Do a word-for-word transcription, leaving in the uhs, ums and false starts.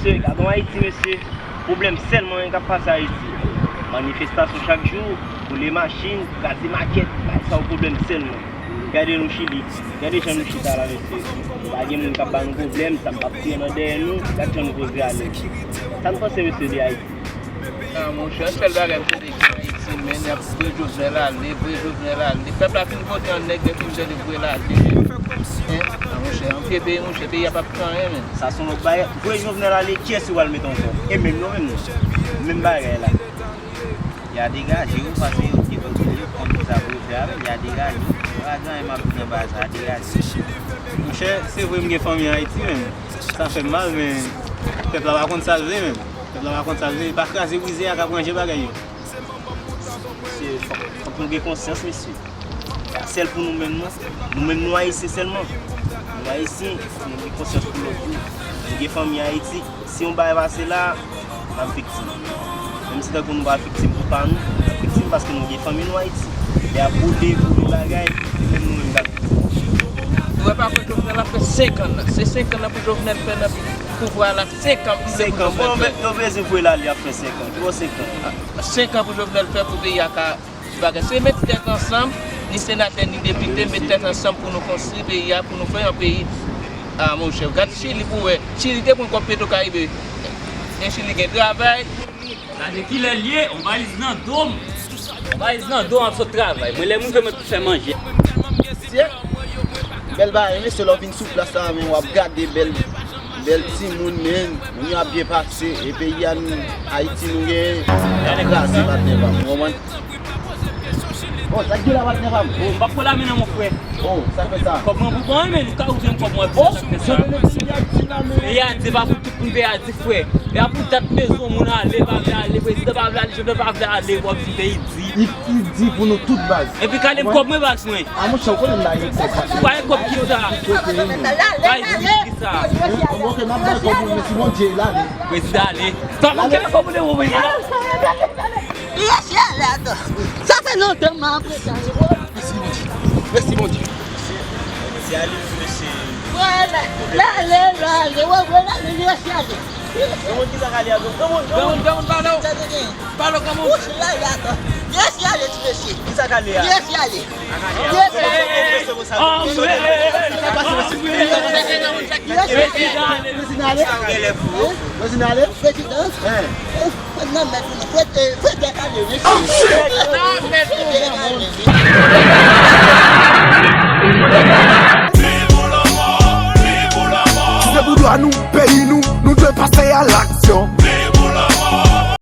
Mesye, gade yon Ayiti, mesye. Pwoblèm sèlman k ap pase Ayiti. Manifestasyon chak jou, boule machin, kraze makèt, bay sa yo pwoblèm sèlman. Gade nou Chili, gade jan nou chita la, mesye. Pa gen moun k ap ba nou pwoblèm, zam p ap tire nan dèyè nou, gade jan nou poze ale. Sa n panse, mesye, de Ayiti? Ah, monchè, yon sèl bagay m tande ki Ayiti, men, y ap voye Jovenel ale, voye Jovenel ale. Pèp la fin vote an nèg, men fin tande voye l ale, men. Hein? Ah, monchè, an pye peyi, monchè, peyi a p ap fè anyen, men. Sa se yon lòt bagay. Voye Jovenel ale, kiyès yo pral mete ankò? E menm yo menm non. Menm bagay la. Y a degaje wi, paske yo te vote li, konn ki sa pou yo fè avè l, y a degaje wi. Pa gen anyen m ap di nan bagay sa, y a degaje. Monchè, se vre m gen fanmi an Ayiti, men sa fè m mal, men pèp la pa konn sa l vle, men. Pèp la pa konn sa l vle, pa kraze brize a k ap ranje bagay yo. Se, fòk, fòk nou gen konsyans, mesye. Pa sèl pou nou menm, non. Nou menm, nou Ayisyen sèlman. Nou Ayisyen, fòk nou gen konsyans pou lòt tou. Nou gen fanmi Ayiti. Si yon bagay pase la, n ap viktim. Menm si tankou nou pa viktim pou pa nou, n ap viktim paske nou gen fanmi nou Ayiti. Lè y ap boule, boule bagay, se menm nou menm k ap viktim. Ou wè pa fè Jovenel ap fè senk an nan. Se senk an nan pou Jovenel fè nan pouvwa la. Senk an pou Jovenel fè. Senk an. Bon, men, yo bezwen voye l ale, y ap fè senk an. Ki bò senk an? Senk an pou Jovenel fè pou peyi a ka bagay. Se met tèt ansanm, ni senatè, ni depite, met tèt ansanm pou nou konstwi peyi a, pou nou fè yon peyi. Ah, monchè, gad Chili pou wè. Chili te pran kòb Petro Caribe. E Chili gen travay. Gade kilè l ye, on valiz nan do m. On valiz nan do m ap sot travay. Mwen lè m rive mwen pou fè manje. Sye, bèl bagay, mesye, lè w vin sou plas la, men w ap gade bèl, bèl timoun, men moun yo ap byen pase, e peyi a, nou, Ayiti, nou genyen, y ap kraze patnè pa m, ou konprann? Oh, sa k gen la, patnè pa m? Oh, m p ap pran lamen nan, mon frè. Oh, sa k fè sa? Kòb mwen pou ban, men ou ka ouvri yon kòb mwen pou sa k fè sa. Peyi a di pa pou tout moun, peyi a di frè. E a pou dat mezon moun ale, pa vle ale, prezidan pa vle ale, Jovenel pa vle ale, w ap di peyi di. Li, li di pou nou tout baz. Epi kale m kòb mwen baz mwen. A monchè, ou konnen m pa gen kòb baz. Ou pa gen kòb kisa? Bay di kisa? Ok, m ap bay kòb ou, men si Bondye, lale. Prezidan ale. Sa manke nan kòb ou de ou, prezidan. Yes, yes, yes. Sa fè lontan m ap rete. Mèsi, Bondye. Mèsi, Bondye. Mèsi, Alice, mèsi. Wè, la, la, la, la, wè, wè, la, la, mèsi, Alice. Granmoun, kisa k ale a, granmoun? Granmoun, granmoun, pale w. Pale w, granmoun. Wouch, la, la, la. Mèsi, Alice, mèsi. Kisa k ale a? Mèsi, Alice. Mèsi, Alice. Mèsi, Alice. Mèsi, Alice. Prezidan ale. Prezidan ale. Prezidan. Hein? Nan mèt nou, fwete, fwete ale, wi. Nan mèt nou, granmoun. Se pou dwa nou, peyi nou, nou dwe pase a laksyon.